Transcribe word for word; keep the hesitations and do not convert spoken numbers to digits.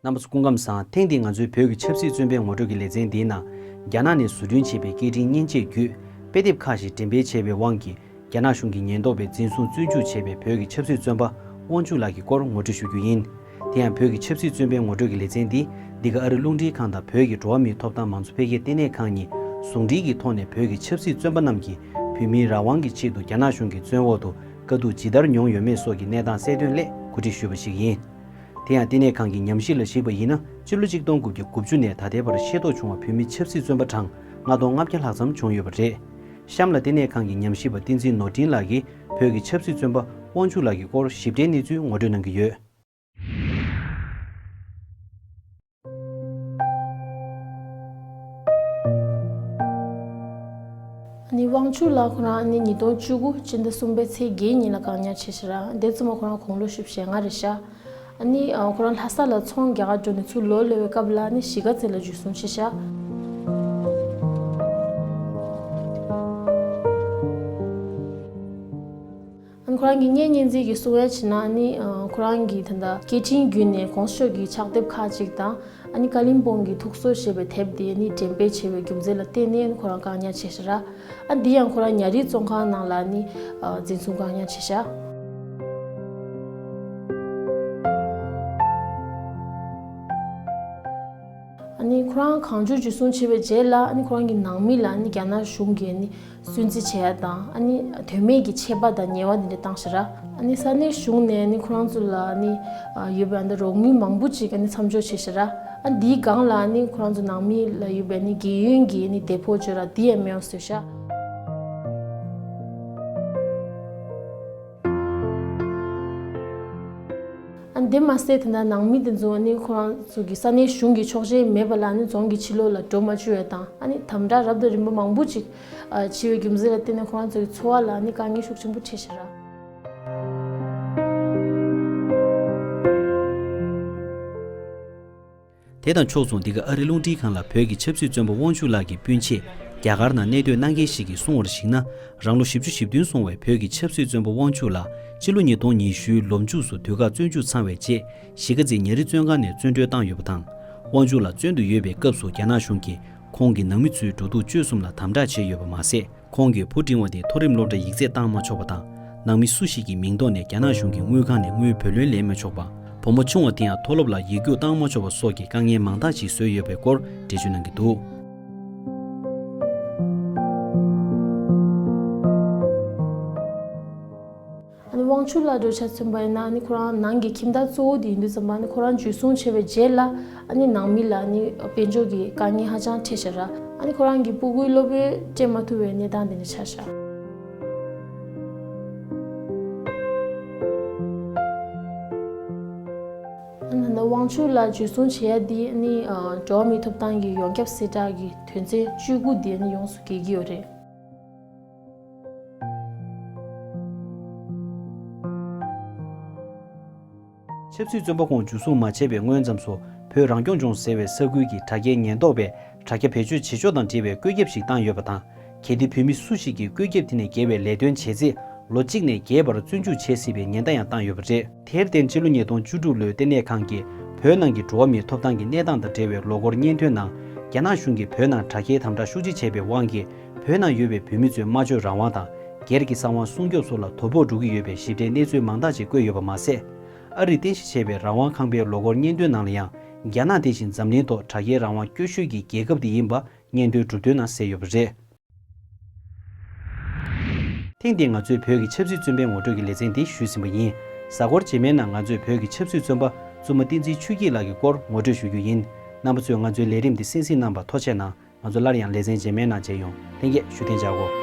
རྣམ་པ་ཚོ་སྐུ་ཁམས་བཟང་། ཐེངས་འདིའི་ང་ཚོའི་བོད་ཀྱི་ཆབ་སྲིད་བཙོན་པའི་ངོ་སྤྲོད་ཀྱི་ལེ་ཚན་འདིའི་ནང་། རྒྱ་ནག་ནས་བཟོ་སྐྲུན་བྱས་པའི་སྐད་འཕྲིན་མཉེན་ཆས་བརྒྱུད་དཔེ་དེབ་ཁག་ཞིག་འགྲེམས་སྤེལ་བྱས་པའི་དབང་གིས། རྒྱ་ནག་གཞུང་གི་ཉེན་རྟོག་པས་འཛིན་བཟུང་བཙོན་འཇུག་བྱས་པའི་བོད་ཀྱི་ཆབ་སྲིད་བཙོན་པ་དབང་ཕྱུག་ལགས་ཀྱི་སྐོར་ངོ་སྤྲོད་ཞུ་རྒྱུ་ཡིན། དེ་ཡང་བོད་ཀྱི་ཆབ་སྲིད་བཙོན་པའི་ངོ་སྤྲོད་ཀྱི་ལེ་ཚན་འདི་འདི་ག་ཨ་རི་རླུང་འཕྲིན་ཁང་དང་བོད་ཀྱི་འགྲོ་བ་མིའི་ཐོབ་ཐང་མང་གཙོ་འཕེལ་རྒྱས་ལྟེ་གནས་ཁང་གཉིས་ཟུང་འབྲེལ་གྱི་ཐོག་ནས་བོད་ཀྱི་ཆབ་སྲིད་བཙོན་པ་རྣམས་ཀྱིས་བོད་མིའི་རང་དབང་གི་ཆེད་དུ་རྒྱ་ནག་གཞུང་གི་བཙོན་འོག་ཏུ་དཀའ་སྡུག་ཇི་ལྟར་མྱོང་ཡོད་མེད་སོགས་ཀྱི་གནས་སྟངས་གསལ་སྟོན་སླད་གོ་སྒྲིག་ཞུས་པ་ཞིག་ཡིན། དེ་ཡང་ལྟེ་གནས་ཁང་གི་ཉམས་ཞིབ་ལ་གཞིགས་པ་ཡིན་ན། སྤྱི་ལོ་གཅིག་སྟོང་དགུ་བརྒྱ་དགུ་བཅུ་ནས་ད་ལྟའི་བར་ཤེས་རྟོགས་བྱུང་བ་བོད་མི་ཆབ་སྲིད་བཙོན་པ་གྲངས་ལྔ་སྟོང་ལྔ་བརྒྱ་ལྷག་ཙམ་བྱུང་ཡོད་པ་རེད། གཤམ་ལ་ལྟེ་གནས་ཁང་གི་ཉམས་ཞིབ་པ་བསྟན་འཛིན་ནོར་འཕྲིན་ལགས་ཀྱིས་བོད་ཀྱི་ཆབ་སྲིད་བཙོན་པ་དབང་ཕྱུག་ལགས་ཀྱི་སྐོར་ཞིབ་ཕྲའི་གནས་ཚུལ་ངོ་སྤྲོད་གནང་གི་ཡོད། ཨ་ནི་དབང་ཕྱུག་ལགས་ཁོ་རང་ཨ་ནི་ཉིས་སྟོང་བཅུ་དགུ་སྤྱི་ཟླ་གསུམ་པའི་ཚེས་བརྒྱད་ཉིན་ལ་བཀག་ཉར་བྱས་ཤག་ར། དེ་ཙམ་པ་ཁོ་རང་དགུང་ལོ་བཞི་བཅུ་ཞེ་ལྔ་རེད་ཤག་ཨ་ནི་ཨ་ཁོ་རང་ལྷ་ས་ལ་ཚོང་རྒྱག་གར་འགྲོ་ནས་ཚུར་ལོག་སླེབས་པའི་སྐབས་ལ་ཨ་ནི་གཞིས་ཀ་རྩེ་ལ་འཇུ་བཟུང་བྱས་ཤག་ཨ་ནི་ཁོ་རང་གི་གཉེན་ཉེ་ཚན་གྱིས་གསུང་ཡ་བྱས་ན། ཨ་ནི་ཨ་ཁོ་རང་གིས་ད་ལྟ་སྐད་འཕྲིན་བརྒྱུད་ནས་གོང་ས་མཆོག་གི་ཕྱག་དེབ་ཁག་ཅིག་དང་། ཨ་ནི་ཀ་ལིམ་པོང་གི་ཐུགས་གསོ་ཞེས་པའི་དེབ་དེ་ཨ་ནི་འགྲེམས་སྤེལ་བྱས་པའི་རྒྱུ་མཚན་ལ་བརྟེན་ནས་ཨ་ནི་ཁོ་རང་བཀག་ཉར་བྱས་ཤག་ར། ཨ་འདི་ཡང་ཁོ་རང་ཉ་རིགས་བཙོན་ཁང་ནང་ལ་ཨ་ནི་ཨ་འཛིན་བཟུང་བཀག་ཉར་བྱས་ཤག་ཨ་ནི་ཁོ་རང་གང་བྱུང་འཇུ་བཟུང་བྱས་པའི་རྗེས་ལ། ཨ་ནི་ཁོ་རང་གི་ནང་མི་ལ་ཨ་ནི་རྒྱ་ནག་གཞུང་གིས་ཨ་ནི་སུན་གཙེར་བྱེད་ཡ་དང་། ཨ་ནི་དོན་མེད་ཀྱི་ཆད་པ་དང་ཉེས་པ་འདི་འདྲ་བཏང་ཤག་ར། ཨ་ནི་ས་གནས་གཞུང་ནས་ཨ་ནི་ཁོ་རང་ཚོ་ལ་ཨ་ནི་ཨ་ཡོད་པའི་ཨ་ནི་རོགས་དངུལ་མང་པོ་ཅིག་ཨ་ནི་མཚམས་འཇོག་བྱས་ཤག་ར། ཨ་འདིའི་སྒང་ལ་ཨ་ནི་ཁོ་རང་ཚོ་ནང་མི་ལ་ཡོད་པའི་ཨ་ནི་རྒས་ཡོལ་གྱི་ཨ་ནི་དེ་ཕོགས་བཅོལ་ར་འདི་ཡང་མེད་པ་བཟོས་ཤག་ཨ་འདི་མ་ཟད་དེ་འདྲ་ནང་མི་དེ་ཚོ་ཨ་ནི་ཁོ་རང་ཚོ་གི་ས་གནས་གཞུང་གི་ཆོག་མཆན་མེད་པ་ལ་ཨ་ནི་རྫོང་གི་ཕྱི་ལོགས་ལ་འགྲོ་མ་བཅུག་ཡ་དང་། ཨ་ནི་དམ་དྲག་རབ་དང་རིམ་པ་མང་པོ་ཅིག་ཨ་བྱས་པའི་རྒྱུ་མཚན་ལ་བརྟེན་ནས་ཁོ་རང་ཚོ་གི་འཚོ་བ་ལ་ཨ་ནི་དཀའ་ངལ་ཤུགས་ཆེན་པོ་འཕྲད་ཤག་ར། དེ་དང་ཕྱོགས་མཚུངས། འདི་ག་ཨ་རི་རླུང་འཕྲིན་ཁང་ལ་བོད་ཀྱི་ཆབ་སྲིད་བཙོན་པ་དབང་ཕྱུག་ལགས་ཀྱི་སྤུན་མཆེད་རྒྱ་གར་ནང་གནས་སྡོད་གནང་མཁན་ཞིག་གིས་གསུངས་པར་གཞིགས་ན། རང་ལོ་བཞི་བཅུ་ཞེ་བདུན་སོང་བའི་བོད་ཀྱི་ཆབ་སྲིད་བཙོན་པ་དབང་ཕྱུག་ལགས་སྤྱི་ལོ་ཉིས་སྟོང་ཉི་ཤུའི་ལོ་མཇུག་སུ་དུས་བཀག་བཙོན་འཇུག་ཚང་བའི་རྗེས། གཞིས་ཀ་རྩེ་ཉ་རིགས་བཙོན་ཁང་ནས་བཙོན་གྲོལ་བཏང་ཡོད་པ་དང་། དབང་ཕྱུག་ལགས་བཙོན་དུ་ཡོད་པའི་སྐབས་སུ་རྒྱ་ནག་གཞུང་གིས་ཁོང་གི་ནང་མི་ཚོའི་འགྲོ་འདུག་སྤྱོད་གསུམ་ལ་དམ་དྲག་བྱས་ཡོད་པ་མ་ཟད། ཁོང་གི་བུ་འབྲིང་བ་དེ་མཐོ་རིམ་སློབ་གྲྭ་ཡིག་ཚད་བཏང་མ་ཆོག་པ་དང་། ནང་མི་སུ་ཞིག་གི་མིང་ཐོག་ནས་རྒྱ་ནག་གཞུང་གི་དངུལ་ཁང་ནས་དངུལ་བུ་ལོན་ལེན་མ་ཆོག་པ། བུ་མོ་ཆུང་བ་དེ་ཡང་མཐོ་སློབ་ལ་ཡིག་རྒྱུགས་བཏང་མ་ཆོག་པ་སོགས་ཀྱི་དཀའ་ངལ་མང་དག་ཅིག་བཟོས་ཡོད་པའི་སྐོར་འགྲེལ་བརྗོད་གནང་གི་འདུག་ཨ་ནི་དབང་ཕྱུག་ལགས་འདྲ་ཆ་མཚོན་པ་ཡིན་ན། ཨ་ནི་ཁོ་རང་ནང་གི་ཁྱིམ་བདག་གཙོ་བོ་དེ་ཡིན་དུས་ཙམ་པ། ཨ་ནི་ཁོ་རང་འཇུ་བཟུང་བྱས་པའི་རྗེས་ལ། ཨ་ནི་ནང་མི་ལ་ཨ་ནི་དཔལ་འབྱོར་གྱི་དཀའ་ངལ་ཧ་ཅང་འཕྲད་ཤག་ར། ཨ་ནི་ཁོ་རང་གི་སྤུ་གུའི་སློབ་ཡོན་སྤྲད་མ་ཐུབ་པའི་གནས་སྟངས་དེ་འདྲ་ཆགས་ཤག་ཨ་ནི་ད་ལྟ་དབང་ཕྱུག་ལགས་འཇུ་བཟུང་བྱེད་ཡ་འདི་ཨ་ནི་ཨ་འགྲོ་བ་མིའི་ཐོབ་ཐང་གི་ཡོངས་ཁྱབ་གསལ་བསྒྲགས་ཀྱི་དོན་ཚན་བཅུ་དགུ་འདི་ཨ་ནི་ཡོངས་སུ་འགལ་གྱི་ཡོད་རེད། ཆབ་སྲིད་བཙོན་པ་ཁོང་འཇུ་བཟུང་མ་བྱས་པའི་སྔོན་ཙམ་སུ། བོད་རང་སྐྱོང་ལྗོངས་ཟེར་བའི་ས་ཁུལ་གྱི་དྲ་རྒྱའི་ཉེན་རྟོག་པས་དྲ་རྒྱ་བེད་སྤྱོད་བྱེད་ཕྱོགས་དང་འབྲེལ་བའི་བཀོད་ཁྱབ་ཞིག་བཏང་ཡོད་པ་དང་། གལ་ཏེ་བོད་མི་སུ་ཞིག་གིས་བཀོད་ཁྱབ་དེ་ནས་འགལ་བའི་ལས་དོན་བྱས་ཚེ། ལོ་གཅིག་ནས་བརྒྱད་བར་བཙོན་འཇུག་བྱེད་སྲིད་པའི་ཉེན་བརྡ་ཡང་བཏང་ཡོད་པ་རེད། དེར་བརྟེན། སྤྱི་ལོ་ཉིས་སྟོང་བཅུ་དྲུག་ལོའི་ལྟེ་གནས་ཁང་གིས་བོད་ནང་གི་འགྲོ་བ་མིའི་ཐོབ་ཐང་གི་གནས་སྟངས་དང་འབྲེལ་བའི་ལོ་འཁོར་སྙན་ཐོའི་ནང་། རྒྱ་ནག་གཞུང་གིས་བོད་ནང་དྲ་རྒྱའི་དམ་དྲག་ཤུགས་ཆེ་བྱས་པའི་དབང་གིས། བོད་ནང་ཡོད་པའི་བོད་མི་ཚོའི་སྨྲ་བརྗོད་རང་དབང་དང་། སྒེར་གྱི་གསང་བ་སྲུང་སྐྱོབ་སོགས་ལ་དོ་ཕོག་འགྲོ་གི་ཡོད་པའི་ཞིབ་ཕྲའི་གནས་ཚུལ་མང་དག་ཅིག་བཀོད་ཡོད་པ་མ་ཟད། ཨ་རིས་རྟེན་གཞི་བྱས་པའི་རང་དབང་ཁང་པའི་ལོ་འཁོར་སྙན་ཐོའི་ནང་ལ་ཡང་། རྒྱ་ནག་དེ་བཞིན་འཛམ་གླིང་ཐོག་དྲ་རྒྱའི་རང་དབང་སྐྱོ་ཤོས་ཀྱི་རྒྱལ་ཁབ་དེ་ཡིན་པ་སྙན་ཐོའི་གྲུབ་དོན་ནང་གསལ་ཡོད་པ་རེད། ཐེངས་འདིའི་ང་ཚོའི་བོད་ཀྱི་ཆབ་སྲིད་བཙོན་པའི་ངོ་སྤྲོད་ཀྱི་ལེ་ཚན་འདི་ཞུས་ཟིན་པ་ཡིན། གཟའ་འཁོར་རྗེས་མའི་ནང་ང་ཚོས་བོད་ཀྱི་ཆབ་སྲིད་བཙོན་པ་བཙུན་མ་བསྟན་འཛིན་ཆོས་སྐྱིད་ལགས་ཀྱི་སྐོར་ངོ་སྤྲོད་ཞུ་རྒྱུ་ཡིན། རྣམ་པ་ཚོས་ང་ཚོའི་ལས་རིམ་འདི་གསན་གཟིགས་གནང་བར་ཐུགས་རྗེ་གནང་། ང་ཚོ་སླར་ཡང་ལེ་ཚན་རྗེས་མའི་ནང་མཇལ་ཡོང་། ལྷན་རྒྱས་བཞུགས་གདན་འཇགས་དགོས།